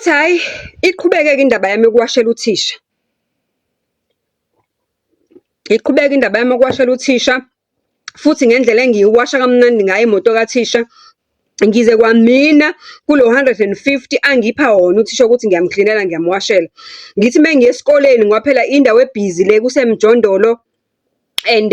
Uthi hhayi, iqhubeke-ke indaba yami yokuwashela uthisha. Iqhubeke indaba yami yokuwashela uthisha, futhi ngendlela engiyiwasha kamnandi ngayo imoto kathisha, ngize kwamina kulo 150 angipha wona uthisha ukuthi ngiyamklinela, ngiyamuwashela. Ngithi uma ngiya esikoleni ngoba phela indawo ebhizi le kusemjondolo and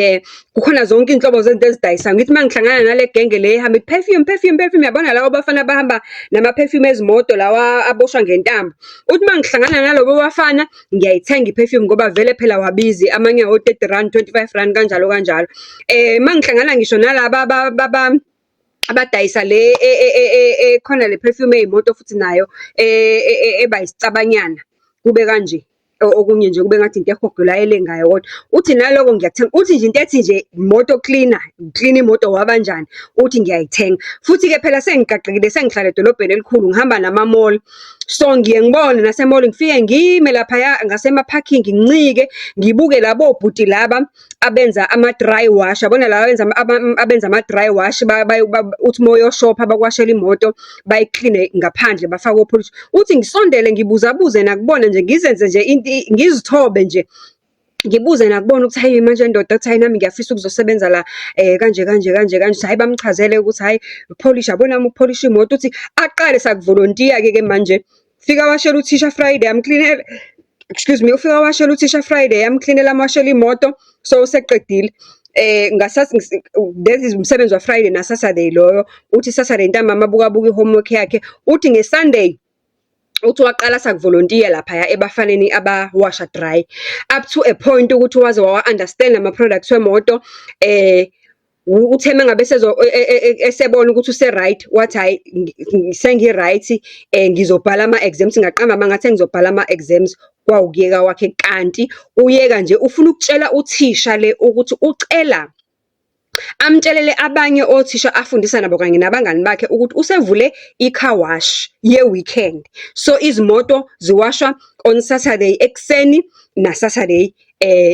kukhona zonke iy'nhlobo zezinto ezidayisayo. Ngithi uma ngihlangana nale genge le ehamba ithi perfume, perfume, perfume, uyabona laba bafana abahamba nama-perfume ezimoto lawa aboshwa ngentambo. Uthi uma ngihlangana nalabo bafana, ngiyayithenga i-perfume ngoba vele phela awabizi, amanye awo-R30, R25 kanjalo kanjalo. Uma ngihlangana ngisho nalaba abadayisa le khona le perfume eyimoto futhi nayo eba isicabanyana, kube kanje. Okunye nje kube ngathi into ehogelayo elengayo kodwa. Uthi naloko ngiyakuthenga, uthi nje into ethi nje motor cleaner, uklina imoto wabanjani, uthi ngiyayithenga. Futhi-ke phela sengiqaqekile sengihlala edolobheni elikhulu, ngihamba nama-mall. So, ngiye ngibone nase-mall ngifike ngime laphaya ngasema-parking ngincike, ngibuke labo bhuti laba abenza ama-dry wash, yabona laba abenza abenza ama-dry wash uthi uma uyoshopha bakuwashele imoto, bayikline ngaphandle bafake o-polish. Uthi ngisondele ngibuza buze nakubona nje, ngizenze nje ngizithobe nje. Ngibuze nakubona ukuthi, hhayi manje ndoda, athi hhayi nami ngiyafisa ukuzosebenza la kanje kanje kanje kanje. Hhayi bamchazele ukuthi hhayi upholishi, yabona uma upholisha imoto uthi aqale sakuvolontiya-ke ke manje. Fika awashele uthisha Friday, amklinele, excuse me, ufike awashele uthisha Friday, amklinele amwashele imoto, so useqedile. That is umsebenzi wa-Friday na-Saturday loyo. Uthi Saturday ntambama abuke abuke i-homework yakhe. Uthi nge-Sunday, uthi waqala sakuvolontiya laphaya ebafaneni abawasha dry. Up to a point ukuthi waze wawa-understand ama-products wemoto. Uthe uma ngabe esebona ukuthi use-right, wathi hhayi sengi-right ngizobhala ama-exams. Ngaqamba amanga ngathi sengizobhala ama-exams, kwawukuyeka kwakhe. Kanti uyeka nje ufuna ukutshela uthisha le ukuthi ucela amtshelele abanye othisha afundisa nabo kanye nabangani bakhe ukuthi usevule i-car wash ye-weekend. So, izimoto ziwashwa on Saturday ekuseni na-Saturday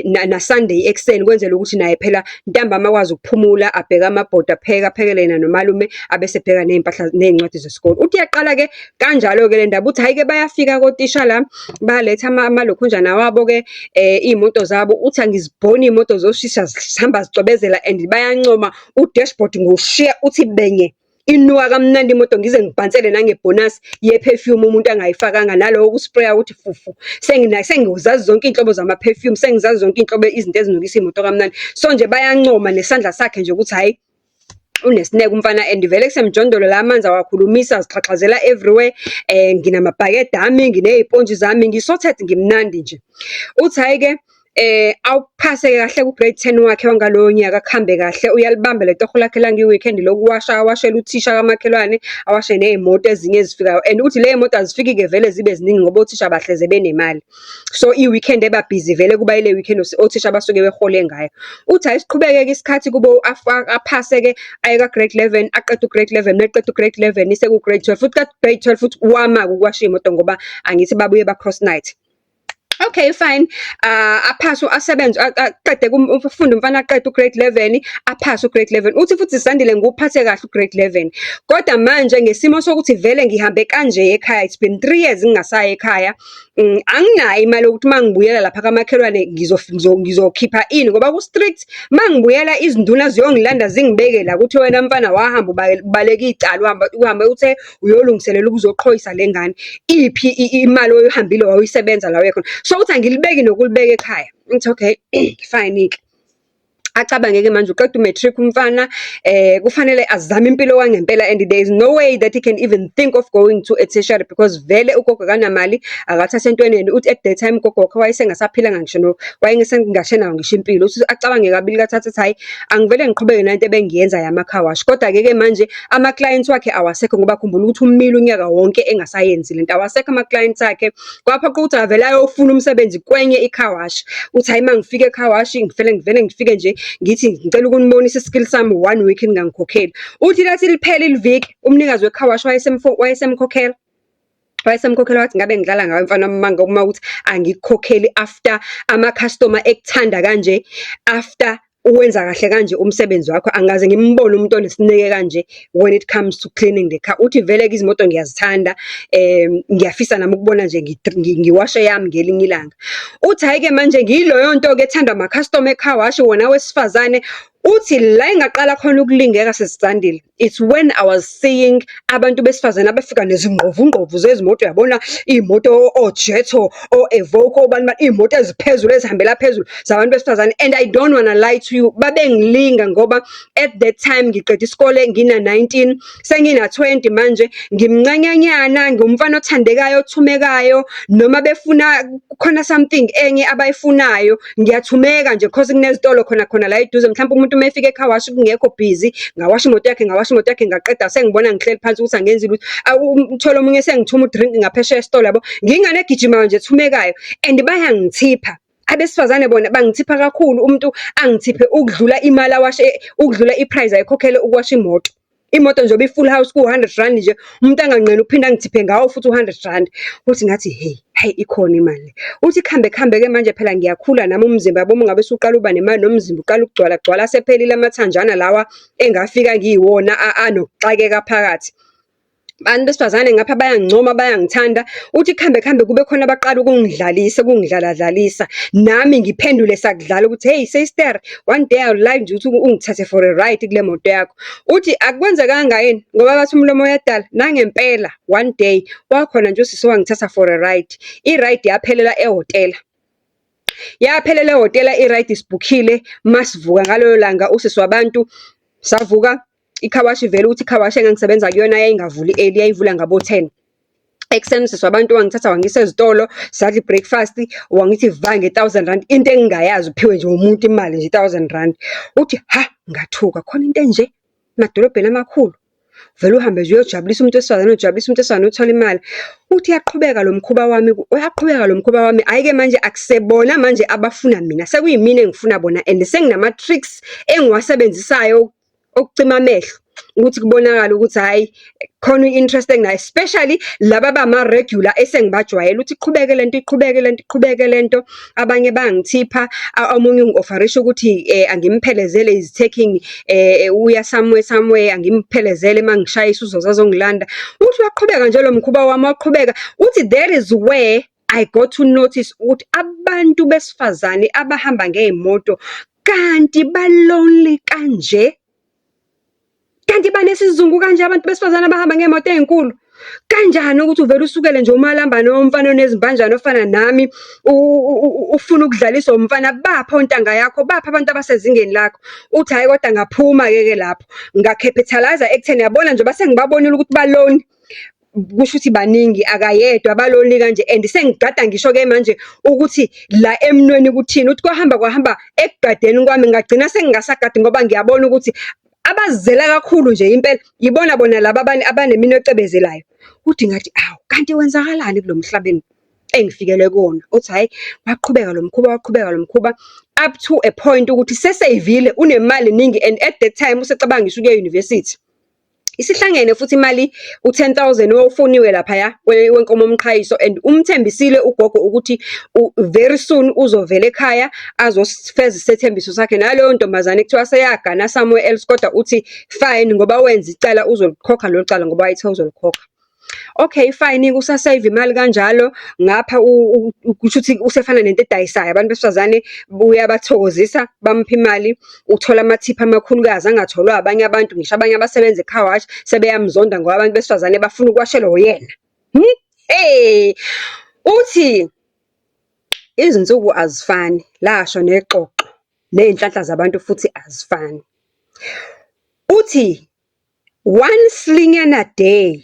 na-Sunday ekuseni, kwenzela ukuthi naye phela ntambama akwazi ukuphumula, abheke amabhodo, apheke, aphekele yena nomalume, abese ebheka ney'mpahla ney'ncwadi zesikole. Uthi iyaqala-ke kanjalo-ke le ndaba, uthi hhayi-ke bayafika kotisha la, baletha amalokhunjana wabo-ke iy'moto zabo. Uthi angiziboni iy'moto zoshisha zihamba zicwebezela and bayancoma, u-dashboard ngiwushiya uthi benye. Inuka kamnandi imoto ngize ngibhansele nangebhonasi ye-perfume umuntu angayifakanga nalowo uku-spray-a ukuthi fufu. Sengizazi zonke iy'nhlobo zama-perfume, sengizazi zonke iy'nhlobo izinto ezinukisa iy'moto kamnandi. So nje bayancoma nesandla sakhe nje ukuthi hhayi unesineke umfana and vele kusemjondolo la amanzi awakhulumisi azixhaxhazela everywhere. Nginamabhakede ami, nginey'pontshi zami, ngi-sorted ngimnandi nje. Uthi hhayi-ke awuphase-ke kahle ku-grade 10 wakhe wangalowo nyaka kuhambe kahle. Uyalibamba le toho lakhe lange-weekend lokuwasha, awashele uthisha kamakhelwane, awashe ney'moto ezinye ezifikayo. And uthi ley'moto azifiki-ke vele zibe ziningi ngoba othisha bahleze benemali. So, i-weekend eba busy vele kuba ile weekend othisha abasuke behole ngayo. Uthi hhayi siqhubeke-ke isikhathi kube aphase-ke aye ka-grade 11, aqede u-grade 11, meqeda u-grade 11 seku-grade 12. Futhi ka-grade 12 futhi wama-ke ukuwasha iy'moto ngoba angithi babuye ba-cross night. Okay, fine. Aphase asebenze aqede ufunde umfana aqede u-grade 11, aphase u-grade 11. Uthi futhi, "Sandile, ngiwuphathe kahle u-grade 11. Kodwa manje ngesimo sokuthi vele ngihambe kanje ekhaya, it's been 3 years ngingasayi ekhaya, anginayo imali yokuthi uma ngibuyela lapha kamakhelwane ngizokhipha ini ngoba ku-strict. Uma ngibuyela izinduna ziyongilanda zingibeke la ukuthi wena mfana wahamba ubaleka icala, uhamba uhambe uthe uyolungiselela ukuzoqhoyisa le ngane. Iphi imali oyihambile wayoyisebenza la uye khona?" So, uthi angilibeki nokulibeka ekhaya. Ngithi okay, fine-ke. Acabange-ke manje uqeda u-matric umfana, kufanele azame impilo wangempela and there is no way that he can even think of going to a tertiary because vele ugogo akanamali, akathathe entweneni. Uthi at that time ugogo wakhe wayesengasaphilanga ngisho wayengasenayo ngisho impilo. Uthi acabange kabili kathathu athi hhayi, angivele ngiqhubeke nalento ebengiyenza yama-car wash. Kodwa-ke ke manje ama-clients wakhe awasekho ngoba khumbula ukuthi umile unyaka wonke engasayenzi lento, awasekho ama-clients akhe. Kwaphoqa ukuthi avele ayofuna umsebenzi kwenye i-car wash. Uthi hhayi uma ngifika e-car wash ngivele ngivele ngifike nje ngithi ngicela ukunibonisa i-skill sami one week ningangikhokheli. Uthi lathi liphela iliviki, umnikazi we-car wash wayesemkhokhela. Wayesemkhokhela wathi ngabe ngidlala ngawe mfana wami uma kuwukuthi angikukhokheli after ama-customer ekuthanda kanje, after Uwenza kahle kanje umsebenzi wakho, angikaze ngimbone umuntu onesineke kanje when it comes to cleaning the car. Uthi vele-ke izimoto ngiyazithanda, ngiyafisa nami ukubona nje ngiwasha eyami ngelinye ilanga. Uthi hhayi-ke manje ngiyiloyo nto-ke ethandwa ama-customer e-car wash wona wesifazane. Uthi la engaqala khona ukulingeka sisi Zandile, it's when I was seeing abantu besifazane abafika nezingqovungqovu zezimoto, uyabona iy'moto o-Jetour, o-Evoque, obani bani, iy'moto eziphezulu ezihambela phezulu zabantu besifazane. And I don't wanna lie to you, babengilinga ngoba at that time ngiqeda isikole ngina-19, sengina-20 manje, ngimncanyanyana, ngiwumfana othandekayo, othumekayo, noma befuna khona something enye abayifunayo, ngiyathumeka nje cause kunezitolo khona khona la eduze. Mhlampe umuntu uma efika e-car wash kungekho busy, ngawasha imoto yakhe, ngawasha imoto yakhe ngaqeda, sengibona ngihleli phansi ukuthi angenzi lutho. Uthole omunye esengithuma u-drink ngaphesheya esitolo yabo. Ngiyingane egijimayo nje ethumekayo and bayangithipha. Abesifazane bona bangithipha kakhulu, umuntu angithiphe ukudlula imali awashe, ukudlula i-price ayikhokhele ukuwasha imoto. Imoto njengoba i-full house ku-R100 nje, umuntu anganqeni ukuphinda angithiphe ngawo futhi u-R100. Uthi ngathi hheyi, hhayi ikhona imali le. Uthi kuhambe kuhambe-ke manje phela ngiyakhula nami umzimba yabo uma ngabe usuqala uba nemali nomzimba uqala ukugcwala gcwala, asephelile amathanjana lawa engafika ngiyiwona anokuxakeka phakathi. Abantu besifazane ngapha bayangincoma, bayangithanda. Uthi kuhambe kuhambe kube khona abaqala ukungidlalisa, ukungidlala dlalisa. Nami ngiphendule sakudlala ukuthi, hey sister, one day I would like nje ukuthi ungithathe for a ride kule moto yakho. Uthi akwenzekanga yini? Ngoba bathi umlomo uyadala. Nangempela one day wakhona nje usisi owangithatha for a ride. I-ride yaphelela ehhotela. Yaphelela ehhotela i-ride sibhukhile, masivuka ngalelo langa usisi wabantu, savuka i-car wash vele ukuthi i-car wash engangisebenza kuyona yayingavuli early, yayivula ngabo-10. Ekuseni usisi wabantu wangithatha wangisa ezitolo, sadla i-breakfast, wangithi va nge-R1,000, into engingayazi uphiwe nje umuntu imali nje i-R1,000. Uthi ha, ngathuka khona into enje emadolobheni amakhulu. Vele uhambe nje uyojabulisa umuntu wesifazane, ujabulisa umuntu wesifazane uthole imali. Uthi uyaqhubeka lo mkhuba wami, uyaqhubeka lo mkhuba wami. Hhayi-ke manje akusebona manje abafuna mina, sekuyimina engifuna bona and senginama-tricks engiwasebenzisayo okucima amehlo ukuthi kubonakale ukuthi hhayi khona i-interest enginayo, especially laba abama-regular esengibajwayele ukuthi iqhubeke lento, iqhubeke lento, iqhubeke lento. Abanye bayangithipha, omunye ungi-offer-isha ukuthi angimphelezele is taking uya somewhere somewhere, angimphelezele uma ngishayisa uzoza azongilanda. Uthi uyaqhubeka nje lo mkhuba wami, waqhubeka. Uthi that is where I got to notice ukuthi abantu besifazane abahamba ngey'moto kanti ba-lonely kanje. Kanti banesizungu kanje abantu besifazane abahamba ngey'moto ey'nkulu. Kanjani ukuthi uvele usukele nje umalambane womfana onezimbanjana ofana nami, ufune ukudlaliswa umfana, baphi ontanga yakho, baphi abantu abasezingeni lakho? Uthi hhayi kodwa ngaphuma-ke ke lapho, nga-capitalise-a ekutheni yabona njengoba sengibabonile ukuthi ba-lonely, kusho ukuthi baningi akayedwa ba-lonely kanje and sengigada ngisho-ke manje ukuthi la emnweni kuthini. Uthi kwahamba kwahamba ekugadeni kwami ngagcina sengingasagadi ngoba ngiyabona ukuthi abazizela kakhulu nje impela, yibona bona laba abaneminwe ecebezelayo. Uthi ngathi, awu kanti kwenzakalani kulo mhlaba engifikele kuwona? Uthi hhayi, waqhubeka lo mkhuba, waqhubeka lo mkhuba up to a point ukuthi seseyivile unemali eningi and at that time usecabanga ngisho ukuya e-university. Isihlangene futhi imali u-10,000 owawufuniwe laphaya wenkomo yomqhayiso and umthembisile ugogo ukuthi very soon uzovela ekhaya azosifeza isethembiso sakhe. Naleyo ntombazane kuthiwa seyagana somewhere else kodwa uthi fine ngoba wenza icala uzolikhokha lelo cala ngoba wayethe uzolikhokha. Okay, fine-ke usa-save imali kanjalo, ngapha kusho ukuthi usefana nento edayisayo. Abantu besifazane uyabathokozisa, bamuphe imali, uthola amathiphu amakhulukazi angatholwa abanye abantu, ngisho abanye abasebenza e-car wash sebeyamzonda ngoba abantu besifazane bafuna ukuwashelwa uyena. Hey! Uthi izinsuku azifani, lasho nexoxo, ney'nhlanhla zabantu futhi azifani. Uthi one slinyana day,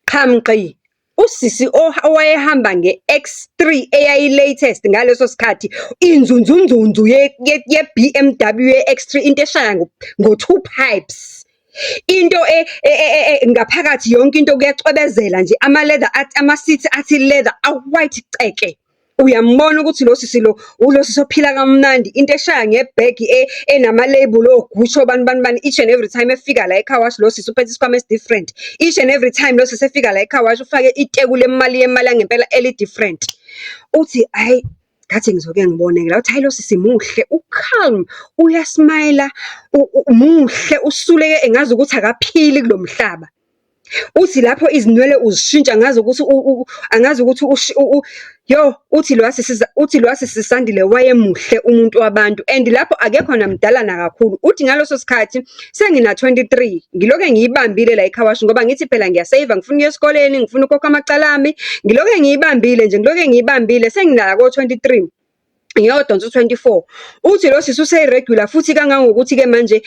qhamqi, usisi owayehamba nge-X3 eyayi-latest ngaleso sikhathi, inzunzunzunzu ye-BMW ye-X3, into eshaya ngo-two pipes. Into ngaphakathi yonke into kuyacwebezela nje, ama-leather ama-seats athi leather a-white ceke. Uyambona ukuthi lo sisi lo, ulo sisi ophila kamnandi, into eshaya ngebhegi enama-label o-Gucci obani bani bani. Each and every time efika la e-car wash lo sisi uphethe isikhwama esi-different. Each and every time lo sisi efika la e-car wash ufake iteku lemali yemali yangempela eli-different. Uthi hhayi, Ngathi ngizoke ngibone-ke la, uthi hhayi lo sisi muhle, u-calm, uyasmayila, muhle, usuleke engazi ukuthi akaphili kulo mhlaba. Uthi lapho izinwele uzishintsha angazi ukuthi angazi ukuthi yo, uthi lo sisi, uthi lo sisi Sandile wayemuhle umuntu wabantu and lapho akekho namdala nakakhulu. Uthi ngaleso sikhathi sengina 23, ngilokhe ngiyibambile la e-car wash ngoba ngithi phela ngiyaseyiva, ngifuna ukuya esikoleni, ngifuna ukukhokha amacala ami. Ngilokhe ngiyibambile nje, ngilokhe ngiyibambile senginako 23. Ngiyodonsa u-24. Uthi lo sisi useyi-regular futhi kangangokuthi-ke manje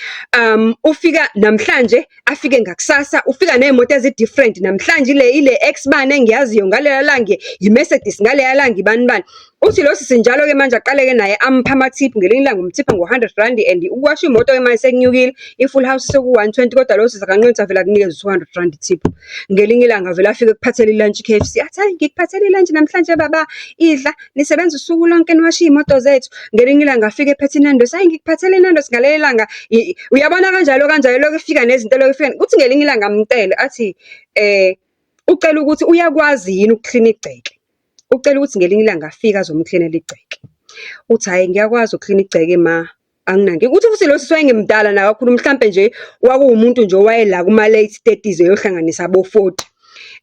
ufika namhlanje, afike ngakusasa, ufika ney'moto ezi-different. Namhlanje ile X bani engiyaziyo, ngalela langa i-Mercedes, ngaleya langa ibani bani. Uthi lo sisi njalo-ke manje aqale-ke naye amuphe amathiphu, ngelinye ilanga umthipha ngo-R100 and ukuwasha imoto-ke manje sekunyukile, i-full house seku-120 kodwa lo sisi akanqeni ukuthi avele akunikeze u-R200 tip. Ngelinye ilanga avele afike ekuphathele i-lunch i-K_F_C, athi hhayi ngikuphathele i-lunch namhlanje baba, idla, nisebenza usuku lonke niwasha iy'moto zethu. Ngelinye ilanga afike ephethe iNandos, hhayi ngikuphathele iNandos ngaleli langa. Uyabona kanjalo kanjalo lokhu efika nezinto elokhu efika, kuthi ngelinye ilanga amcele athi ucela ukuthi uyakwazi yini ukuklina igceke. Ucela ukuthi ngelinye ilanga afike azomklinela igceke. Uthi hhayi ngiyakwazi ukuklina igceke ma, anginankinga. Uthi futhi lo sisi wayengemdala nakakhulu, mhlampe nje kwakuwumuntu nje owayela kuma-late thirties eyohlanganisa abo-40.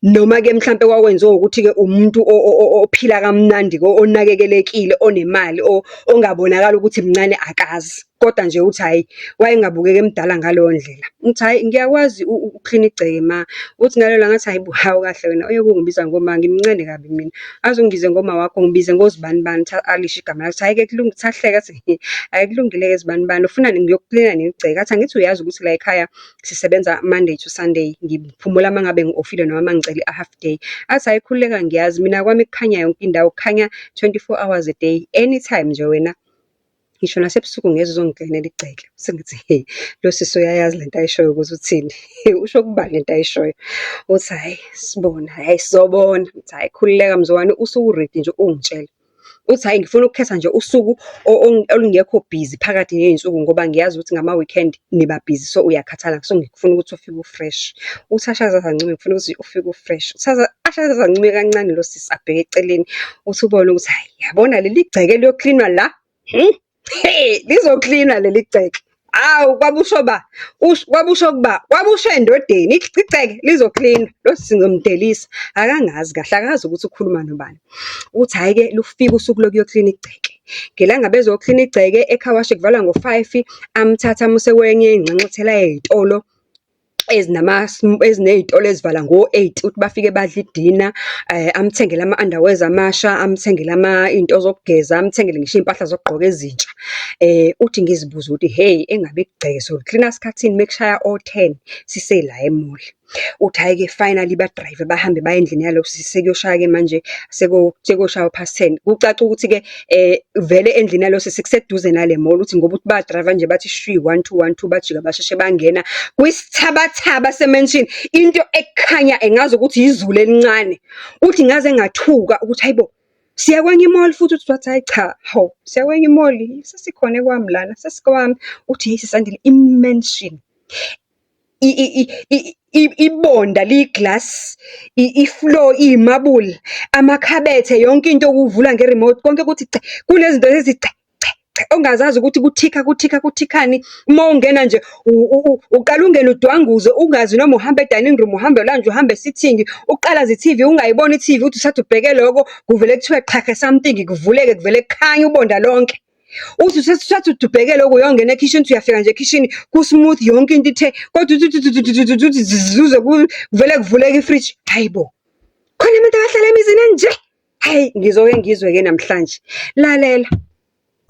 Noma-ke mhlampe kwakwenziwa ukuthi-ke umuntu ophila kamnandi-ke, onakekelekile, onemali, ongabonakali ukuthi mncane akazi. Kodwa nje uthi hhayi, wayengabukeki emdala ngaleyo ndlela. Uthi hhayi ngiyakwazi ukuklina igceke ma. Uthi ngalelo langa athi hhayi bo, hawu kahle wena uyeke ukungibiza ngoma ngimncane kabi mina. Aze ungibize ngoma wakho, ngibize ngozibanibani, alisho igama lakhe. Hhayi-ke kulungile, uthi ahleke athi hhayi kulungile-ke zibanibani, ufunani ngiyokuklina nini igceke? Athi angithi uyazi ukuthi la ekhaya sisebenza Monday to Sunday, ngiphumula uma ngabe ngi-offile noma uma ngicele a-half day. Athi hhayi khululeka ngiyazi, mina kwami kukhanya yonke indawo, kukhanya 24 hours a day, anytime nje wena. Ngisho nasebusuku ngeze uzongiklinela igceke. Sengithi he, lo sisi uyayazi lento ayishoyo ukuthi uthini, usho kubani lento ayishoyo. Uthi hhayi sibone, hhayi sizobona. Ngithi hhayi khululeka mzukwane usuku u-ready nje ungitshele. Uthi hhayi ngifuna ukukhetha nje usuku olungekho busy phakathi ney'nsuku ngoba ngiyazi ukuthi ngama-weekend niba busy so uyakhathala, so ngifuna ukuthi ufike u-fresh. Uthi ashaye ancume, ngifuna ukuthi ufike u-fresh. Uthi ashaye ancume kancane lo sisi abheke eceleni. Uthi ubone ukuthi hhayi yabona leli gceke liyoklinwa la, he, lizoklinwa leli gceke. Hawu kwabusho ba, kwabusho kuba, kwabusho endodeni, igceke lizoklinwa. Lo sisi ngizomdelisa, akangazi kahle, akazi ukuthi ukhuluma nobani. Uthi hhayi-ke lufike usuku lokuyoklina igceke. Ngelanga bezoklina igceke e-car wash kuvalwa ngo-5, amthathe amuse kwenye inxanxathela yey'tolo eziney'tolo ezivala ngo-8, uthi bafike badle idina, amthengele ama-underwears amasha, amthengele iy'nto zokugeza, amthengele ngisho iy'mpahla zokugqoka ezintsha. Uthi ngizibuze ukuthi hheyi engabe igceke soliklina sikhathini mekushaya o-10 sisela e-mall. Uthi hhayi-ke finally ba-drive bahambe baye endlini yalo sisi sekuyoshaya-ke manje sekuyoshaya o-past 10. Kucaca ukuthi-ke vele endlini yalo sisi kuseduze nale mall, uthi ngoba uthi ba-drive-a nje bathi shwi, one two, one two, bajika basheshe bangena kwisithabathaba se-mansion. Into ekukhanya engazi ukuthi izulu elincane. Uthi ngaze ngathuka ukuthi hayi bo, siya kwenye i-mall futhi? Uthi wathi hhayi cha, hawu siya kwenye i-mall, sesikhona ekwami lana, sesikwami. Uthi hheyi sisi Andile i-mansion. Ibonda liyi-glass, i-floor iyimabuli, amakhabethe, yonke into ukuvula nge-remote, konke kuthi ce, kunezinto lezi ce ce ce, ongazazi ukuthi kuthikha kuthikha kuthikani. Uma ungena nje uqala ungene udwanguze, ungazi noma uhamba e-dining room, uhamba e-lounge, uhamba e-sitting, uqalaze i-TV, ungayiboni i-TV, uthi usathi ubheke lokho, kuvele kuthiwe xhake something, kuvuleke kuvele kukhanye ubonda lonke. Uthi usathi uthi ubheke lokho uyongena ekhishini, uthi uyafika nje ekhishini ku-smooth yonke into ithe, kodwa uthi uthi uthi uthi uze kuvele kuvuleke ifriji. Hayi bo, khona abantu abahlala emizini enje? Hhayi, ngizoke ngizwe-ke namhlanje. Lalela,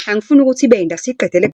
angifuni ukuthi ibe yinde asiyiqedele.